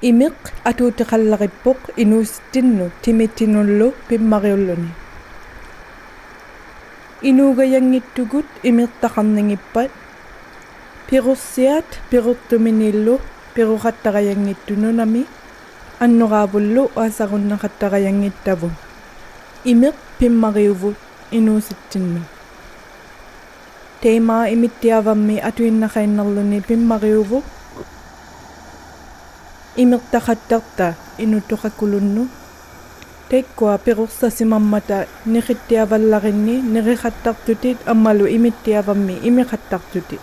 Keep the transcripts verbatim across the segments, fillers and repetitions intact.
ᐃᒥᖅ ᐊᑑᑎᖃᓪᓚᕆᑉᐳᖅ ᐃᓅᓯᑦᑎᓐᓄᑦ ᑎᒥᑦᑎᓐᓄᓪᓗ ᐱᒻᒪᕆᐅᓪᓗᓂ. ᐃᓅᒐᔭᙱᑦᑐᒍᑦ ᐃᒥᖅᑕᖃᕐᓂᖏᑉᐸᑦ, ᐱᕈᖅᓯᐊᑦ ᐱᕈᖅᑐᒥᓃᓪᓗ ᐱᕈᖃᑦᑕᕋᔭᙱᑦᑐᑦ ᓄᓇᒥ, ᐊᓐᓄᕌᕗᓪᓗ ᐅᐊᓴᕈᓐᓇᖃᑦᑕᕋᔭᙱᑦᑕᕗᑦ. ᐃᒥᖅ ᐱᒻᒪᕆᐅᕗᑦ ᐃᓅᓯᑦᑎᓐᓄᑦ. ᑕᐃᒪ ᐃᒥᑦᑎᐊᕙᒻᒥ ᐊᑐᐃᓐᓇᖃᐃᓐᓇᕐᓗᓂ ᐱᒻᒪᕆᐅᕗᑦ ᐃᒥᖅᑕᖃᑦᑕᖅᑕ ᐃᓄᑐᖃᑯᓗᓐᓄᑦ. ᑕᐃᒃᑯᐊ ᐱᕈᖅᓴᓯᒪᒻᒪᑕ ᓂᕿᑦᑎᐊᕙᓪᓚᕆᓐᓂᒃ ᓂᕆᖃᑦᑕᖅᑐᑎᒃ ᐊᒻᒪᓗ ᐃᒥᑦᑎᐊᕙᒻᒥ ᐃᒥᖃᑦᑕᖅᑐᑎᒃ.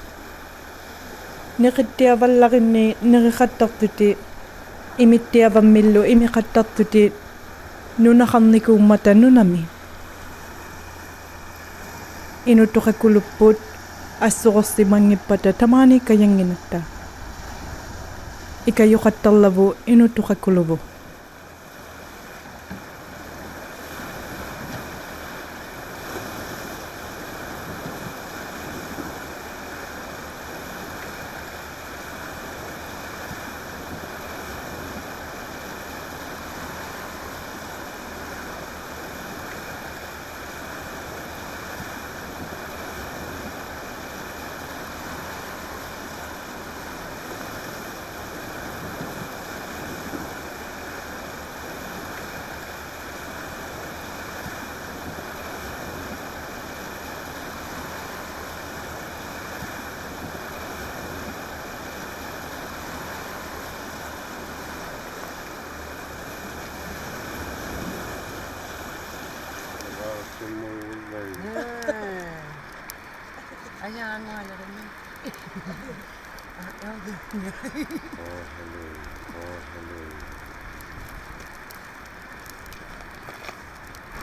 ᓂᕿᑦᑎᐊᕙᓪᓚᕆᓐᓂᒃ ᓂᕆᖃᑦᑕᖅᑐᑎᒃ, ᐃᒥᑦᑎᐊᕙᒻᒥᓪᓗ ᐃᒥᖃᑦᑕᖅᑐᑎᒃ, ᓄᓇᖃᕐᓂᑰᒻᒪᑕ ᓄᓇᒥ. ᐃᓄᑐᖃᑯᓗᑉᐳᑦ ᐊᒃᓱᕈᖅᓯᒪᙱᑉᐸᑕ ᑕᒫᓃᒃᑲᔭᙱᓐᓇᑦᑕ. ᐃᑲᔪᖃᑦᑕᕐᓚᕗᑦ ᐃᓄᑐᖃᑯᓗᕗᑦ.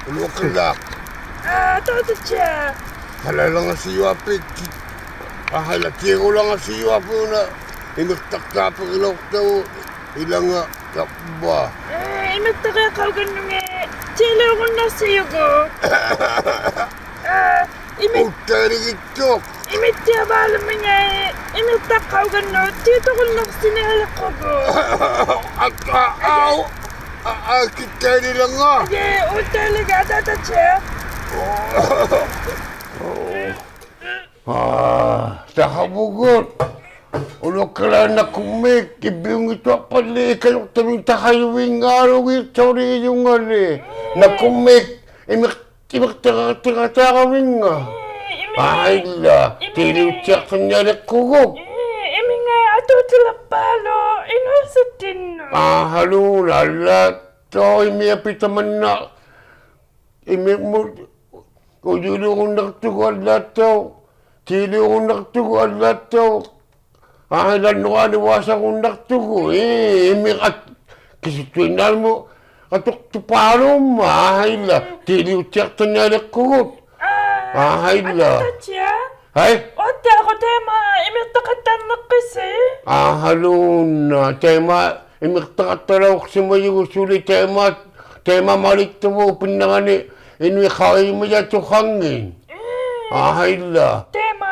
ᐅᓗᐊᖅᑲᓪᓚᒃ. ᐋ, ᑕᐅᑐᑦᓯᐊᖅ. ᖃᓚᐃᓚᖓᓯᔪᐊᐱᒃ. ᐊᕼᐊᐃᓛ, ᑏᒍᓚᖓᓯᔪᐊᐱᒃ ᐅᓇ. ᐃᒥᖅᑕᖅᑕᐱᒃ ᐃᓚᐅᖅᑕᕗᑦ ᐃᓚᖓ ᑕᕝᕙ. ᐄ, ᐃᒥᖅᑕᕆᐊᖃᐅᒐᓐᓄᖏ. ᑏᓕᐅᕈᓐᓇᖅᓯᔪᒍᑦ. ᐋ, ᐃᒥ- ᐅᑦᑕᐃᓕᒋᑦᑐᖅ. ᐃᒥᑦᑎᐊᕚᓗᒻᒥᖓᐃ, ᐃᒥᖅᑕᖅᑲᐅᒐᓐᓄᒃ, ᑏᑐᕈᓐᓇᖅᓯᓂᐊᓕᖅᑯᒍᑦ. ᐊ, ᐊ, ᐊᐅ, ᐊ, ᐊ, ᑭᑦᑕᐃᓕᓚᖓ. ᐊᐃ, ᐅᑦᑕᐃᓕᒐ ᑕᑕᑦᓯᐊᖅ. ᐋ, ᑕᖃᕗᒍᑦ. ᐅᓗᐊᖅᑲᓪᓚᒃ ᓇᑯᕐᒦᒃ, ᐃᕝᕕᐅᙱᑦᑐᐊᖅᐸᓪᓕ, ᐃᑲᔪᖅᑕᕕᖕ ᑕᖃᔪᕕᙵᓗᒋᑦ ᓱᓕᔪᖓᓕ. ᓇᑯᕐᒦᒃ, ᐃᒥᖅ- ᐃᒥᖅᑎᖃᑎᖃᑎᖃᑕᕋᕕᙵ. ᐄ, ᐃᒥᖓ. ᐊᕼᐊᐃᓛ, ᐃᒥᖓ. ᑏᓕᐅᑦᓯᐊᖅᑕᓐᓂᐊᓕᖅᑯᒍᒃ. ᐄ, ᐃᒥᖓ ᐊᑐᑎᓚᑉᐸᓗᒃ ᐃᓅᓯᑦᑎᓐᓄᑦ. ᐊᕼᐊᓗᓇ, ᐊᓪᓛᑦᑕᐅᖅ ᐃᒥᐊᐱᒃ ᑕᒪᓐᓇ. ᐃᒥᕐᒧᑦ ᐅᔪᓕᐅᕈᓐᓇᖅᑐᒍᑦ ᐊᓪᓛᑦᑕᐅᖅ. ᑏᓕᐅᕈᓐᓇᖅᑐᒍᑦ ᐊᓪᓛᑦᑕᐅᖅ. ᐊᕼᐊᐃᓛ ᓄᕌᓂ ᐅᐊᓴᕈᓐᓇᖅᑐᒍᑦ, ᐄ, ᐃᒥᖅ ᐊᑦ-, ᑭᓱᑐᐃᓐᓇᕐᒧᑦ ᐊᑐᖅᑐᐹᓘᒻᒪᑦ, ᐊᕼᐊᐃᓛ, ᑏᓕᐅᑦᓯᐊᖅᑕᓐᓂᐊᓕᖅᑯᒍᑦ. ᐋ, ᐊᕼᐊᐃᓛ. ᐊᑕᑦᓯᐊᖅ. ᕼᐊᐃ? ᐅᐊᑦᑎᐊᕈ ᑕᐃᒪ ᐃᒥᖅᑕᖃᑦᑕᕐᓂᖅᑭᓯ? ᐊᕼᐊᓗᓇ, ᑕᐃᒪ ᐃᒥᖅᑕᖃᑦᑕᓚᐅᖅᓯᒪᔪᒍᑦ ᓱᓕ ᑕᐃᒪ, ᑕᐃᒪ ᒪᓕᑦᑐᕗᑦ ᐅᐱᓐᓇᕋᓂ ᐃᓄᐃᑦ ᖃᐅᔨᒪᔭᑐᖃᙱᑦ. ᒻᒻ. ᐊᕼᐊᐃᓛ. ᑕᐃᒪ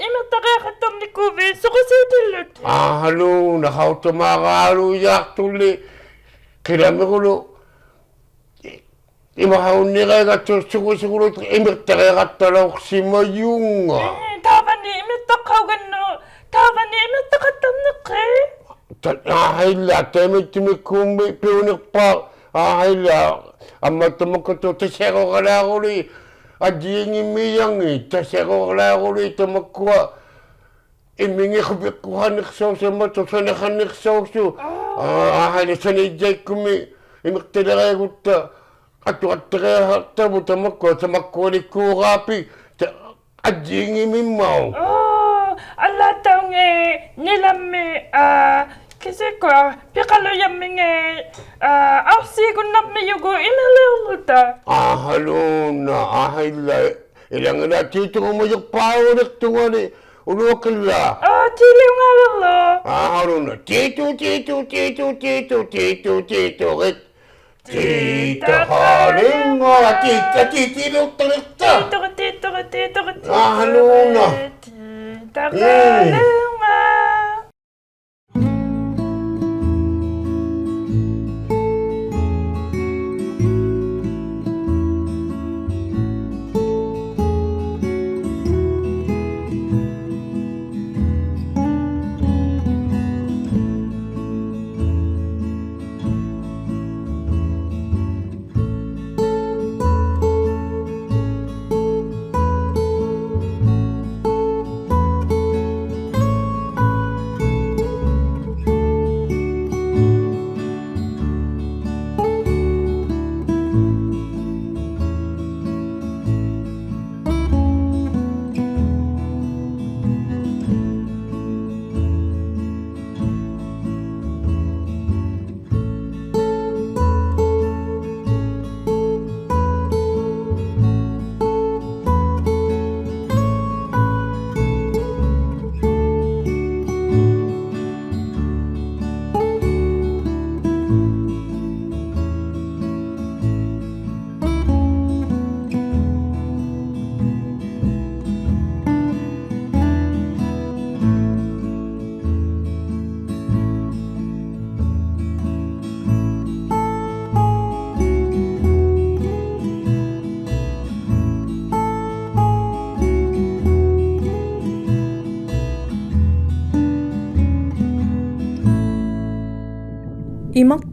ᐃᒥᖅᑕᕆᐊᖃᑦᑕᕐᓂᑯᕕᑦ ᓱᕈᓰᑎᓪᓗᑎᑦ. ᐊᕼᐊᓗᓇ, ᖃᐅᑕᒫᕌᓘᔭᖅᑐᓕ ᕿᓚᒥᑯᓗᒃ ᐃᒪᖃᐅᓂᕋᐃᒐᑦᑐᖅ ᓱᕈᓯᑯᓗᒃ ᐃᒥᖅᑕᕆᐊᖃᑦᑕᓚᐅᖅᓯᒪᔪᖓ. ᐄ, ᑕᕝᕙᓂ ᐃᒥᖅᑕᖅᑲᐅᒐᓐᓄᒃ, ᑕᕝᕙᓂ ᐃᒥᖅᑕᖃᑦᑕᕐᓂᖅᑭᑦ. ᑕ-, ᐊᕼᐊᐃᓛ, ᑕᐃᒪᐃᑦᑐᒥᒃᑯᒻᒥ ᐱᐅᓂᖅᐹᖅ, ᐊᕼᐊᐃᓛ, ᐊᒻᒪ ᑕᒪᒃᑯᐊᑦᑕᐅᖅ ᑕᓯᐊᕈᕋᓛᕈᓕ, ᐊᔾᔨᖏᒻᒥᔭᖏᑦ, ᑕᓯᐊᕈᕋᓛᕈᓕ ᑕᒪᒃᑯᐊ, ᐃᒥᖏᑦ ᖁᕕᖅᑯᖃᕐᓂᖅᓴᐅᓲᖅ ᐊᒻᒪᑦᑕᐅᖅ ᓴᓂᖃᕐᓂᖅᓴᐅᓲᖅ, ᐋ. ᐊᕼᐊᐃᓛ ᓴᓂᔭᐃᒃᑯᒥ, ᐃᒥᖅᑕᓕᕋᐃᒍᑦᑕ, ᐊᑐᖅᑕᕆᐊᖃᑦᑕᕗᑦ ᑕᒪᒃᑯᐊ, ᑕᒪᒃᑯᐊᓕᒃᑰᕌᐱᒃ, ᑕ-, ᐊᔾᔨᖏᒻᒥᒻᒪᐅᒃ. ᐆ, ᐊᓪᓛᑦᑕᐅᖏᑦ ᓂᓚᒻᒥ, ᐋ, ᑭᓯᑯᐊ, ᐱᖃᓗᔭᒻᒥᖏᑦ, ᐋ, ᐊᐅᖅᓯᒍᓐᓇᕐᒥᔪᒍᑦ ᐃᒪᓕᐅᕐᓗᑕ. ᐊᕼᐊᓗᓇ, ᐊᕼᐊᐃᓛ, ᐃᓚᖏᓛ ᑏᑐᕈᒪᔪᖅᐹᕈᓕᖅᑐᖓᓕ, ᐅᓗᐊᖅᑲᓪᓚᒃ. ᐋ, ᑏᓕᐅᖔᓕᕐᓗᒃ. ᐊᕼᐊᓗᓇ, ᑏᑐ, ᑏᑐ, ᑏᑐ, ᕿᑦ. ᑏᑕᖃᓕᖓ, ᑏᑕ, ᑏ, ᑏᓕᐅᖅᑕᕐᓂᖅᑕ. ᑏᑐᕆᑦ, ᑏᑐᕆᑦ, ᑏᑐᕆᑦ, ᐊᕼᐊᓗᓇ. ᑏᑕᖃᓕᖓ.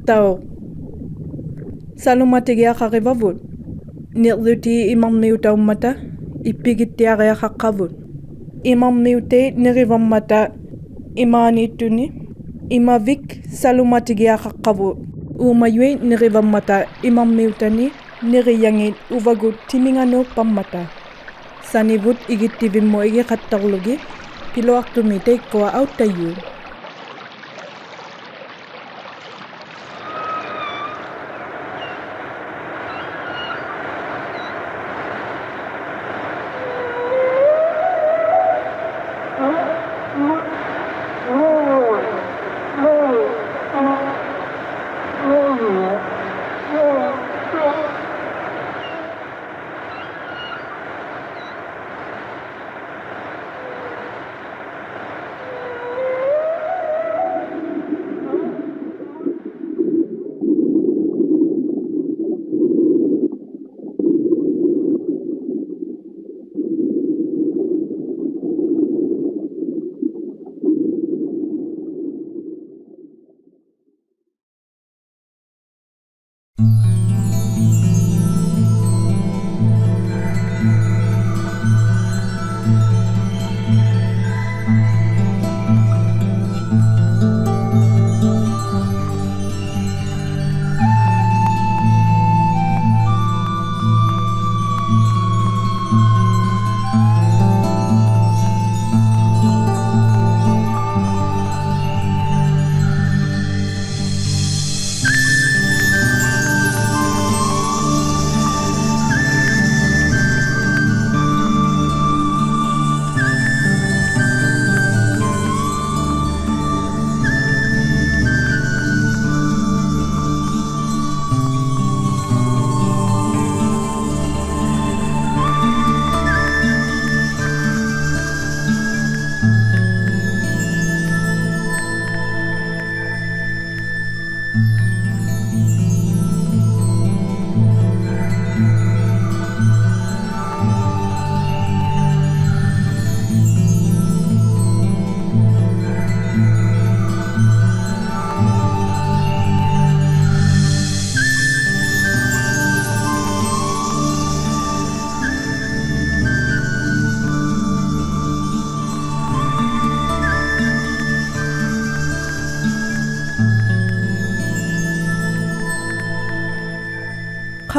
ᖃᑦᑕᐅᖅ. ᓴᓗᒪᑎᒋᐊᖃᕆᕙᕗᑦ. ᓂᕐᔪᑎᑦ ᐃᒪᕐᒥᐅᑕᐅᒻᒪᑕ ᐃᑉᐱᒋᑦᑎᐊᕆᐊᖃᖅᑲᕗᑦ. ᐃᒪᕐᒥᐅᑎᑦ ᓂᕆᕙᒻᒪᑕ ᐃᒫᓃᑦᑐᓂ, ᐃᒪᕕᒃ ᓴᓗᒪᑎᒋᐊᖃᖅᑲᕗᑦ. ᐆᒪᔪᐃᑦ ᓂᕆᕙᒻᒪᑕ ᐃᒪᕐᒥᐅᑕᓂ, ᓂᕆᔭᖏᑦ ᐅᕙᒍᑦ ᑎᒥᖓᓅᑉ ᐸᒻᒪᑕ. ᓴᓂᕗᑦ ᐃᒋᑦᑎᕕᒻᒧᑦ ᐃᒋᖃᑦᑕᕐᓗᒋᑦ, ᐱᓗᐊᖅᑐᒥᒃ ᑕᐃᒃᑯᐊ ᐊᐅᑦᑕᔪᑦ.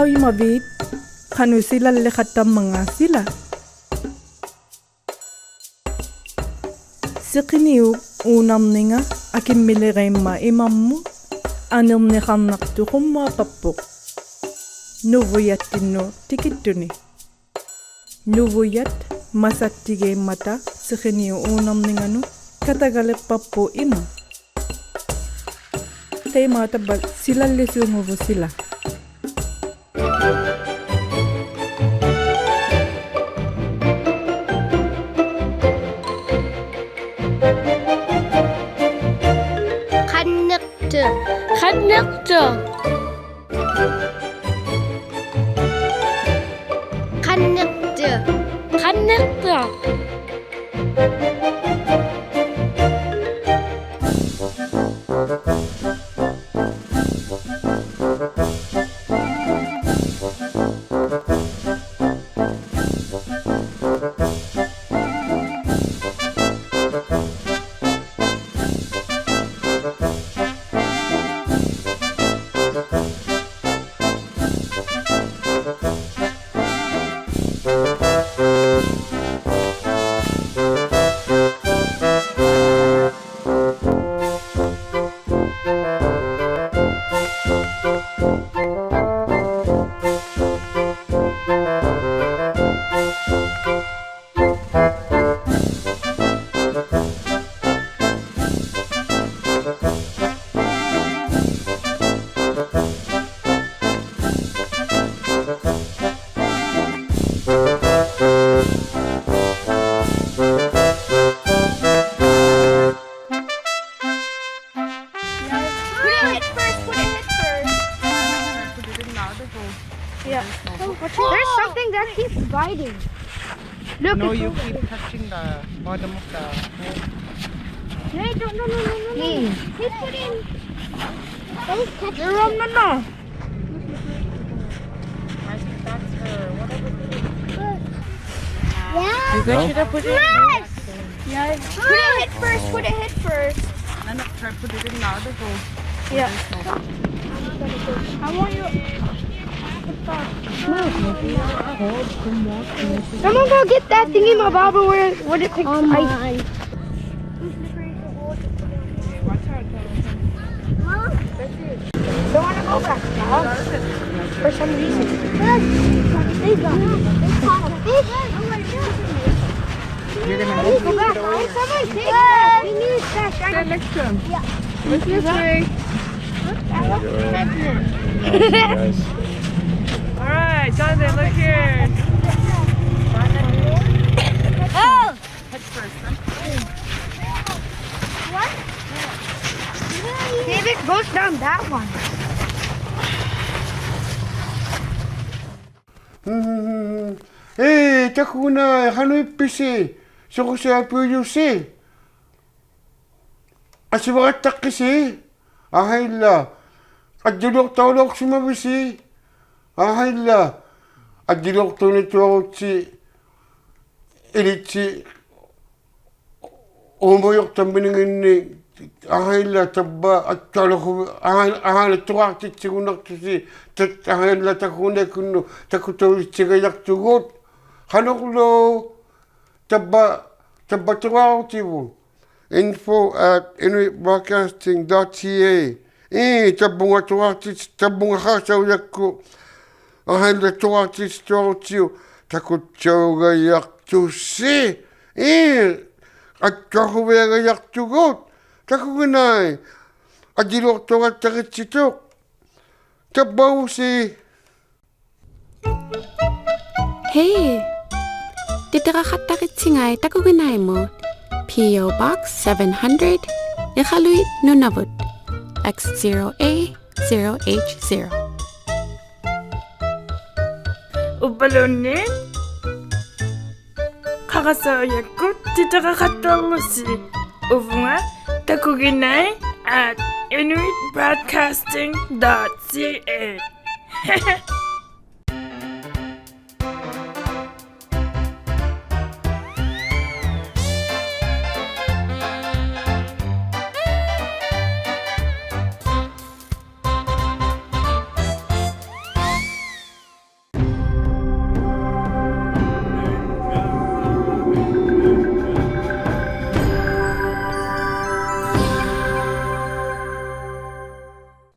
ᖃᐅᔨᒪᕖᑦ? ᖃᓄᖅ ᓯᓚᓪᓕᖃᑦᑕᕐᒪᖔᑦ ᓯᓚ. ᓯᕿᓂᐅᑉ ᐆᓇᕐᓂᖓ ᐊᑭᒻᒥᓕᕇᒻᒪᑦ ᐃᒪᕐᒧᑦ, ᐊᓂᕐᓂᖃᕐᓇᖅᑐᖅ ᖁᒻᒧᐊᖅᐸᒃᐳᖅ ᓄᕗᔭᑦᑎᓐᓄᑦ ᑎᑭᑦᑐᓂ. ᓄᕗᔭᑦ ᒪᓴᑦᑎᒌᒻᒪᑕ ᓯᕿᓂᐅᑉ ᐆᓇᕐᓂᖓᓄᑦ ᑲᑕᒐᓕᖅᐸᒃᐳᖅ ᐃᒪᖅ. ᑕᐃᒪ ᑕᕝᕙ ᓯᓚᓪᓕᓲᖑᕗᖅ ᓯᓚ. ᖃᓐᓂᖅᑐᖅ. ᖃᓐᓂᖅᑐᖅ. ᖃᓐᓂᖅᑐᖅ. ᖃᓐᓂᖅᑐᖅ. Yeah. Put it in head first, put it head first. Put it in the other bowl. Yeah. There's something that keeps biting. Look, no, it's you over keep there. Touching the bottom of the bowl. Hey, don't, no, no, no, no, no. Please. Please put in. You're on the no. Yeah. You guys should have put it in. Yeah, put it head first. Put it head first. No, no, try put it in the other bowl. Yeah. I want you. Someone go get that thingy, my baba. Where, what it takes ice. They want to go back, huh? For some reason. They got, they caught a fish. Let's go back. Someone take that. We need that. Stand next to him. Yeah. Look this way. Nice. All right, Jonathan, look here. Oh! Head first, huh? What? David goes down that one. ᐄ, ᑕᑯᒋᓇᐃ, ᖃᓄᐃᑉᐱᓯ? ᓱᒍᓯᐊᐱᐅᔪᓯ? ᐊᓯᕙᖃᑦᑕᖅᑭᓯ? ᐊᕼᐊᐃᓛ. ᐊᔾᔨᓕᐅᖅᑕᐅᓚᐅᖅᓯᒪᕕᓯ? ᐊᕼᐊᐃᓛ. ᐊᔾᔨᓕᐅᖅᑕᐅᓇᑐᐊᕈᑦᓯ ᐃᓕᑦᓯ ᐆᒪᔪᖅᑕᒥᓂᖏᓐᓂ, ᐊᕼᐊᐃᓛ, ᑕᕝᕙ ᐊᑦᑕᓗᒃ, ᐊᕼᐊᐃ, ᐊᕼᐊᐃᓛ ᑐᕌᖅᑎᑦᓯᒍᓐᓇᖅᑐᓯ, ᑕ, ᐊᕼᐊᐃᓛ ᑕᑯᒋᓇᐃᒃᑯᓐᓄᑦ ᑕᑯᑕᐅᑎᑦᓯᒐᔭᖅᑐᒍᑦ. ᖃᓄᕐᓗ ᑕᕝᕙ, ᑕᕝᕙ ᑐᕌᕈᑎᕗᑦ. info at inuit broadcasting dot c a. ᐄ, ᑕᕝᕗᖓ ᑐᕌᖅᑎᑦᓯ, ᑕᕝᕗᖓ ᖃᕆᑕᐅᔭᒃᑯᑦ. ᐊᕼᐊᐃᓛ ᑐᕌᖅᑎᑦᓯᑐᐊᕈᑦᓯᐅᒃ ᑕᑯᑦᓴᐅᒐᔭᖅᑐᓯ. ᐄ, ᐊᑦᑐᐊᖁᕕᐊᒐᔭᖅᑐᒍᑦ. ᑕᑯᒋᓇᐃ. ᐊᔾᔨᓕᐅᖅᑕᐅᖃᑦᑕᕆᑦᓯᑐᖅ. ᑕᕝᕙᐅᕗᓯ. Hey! ᑎᑎᕋᖃᑦᑕᕆᑦᓯᖓᐃ ᑕᑯᒋᓇᐃᒧᑦ. P O Box seven hundred, Iqaluit, Nunavut, X zero A zero H zero. ᐅᕝᕙᓘᓐᓃᑦ ᖃᕆᑕᐅᔭᒃᑯᑦ ᑎᑎᕋᖃᑦᑕᕐᓗᓯ ᐅᕗᖓ takuginai at inuit broadcasting dot c a.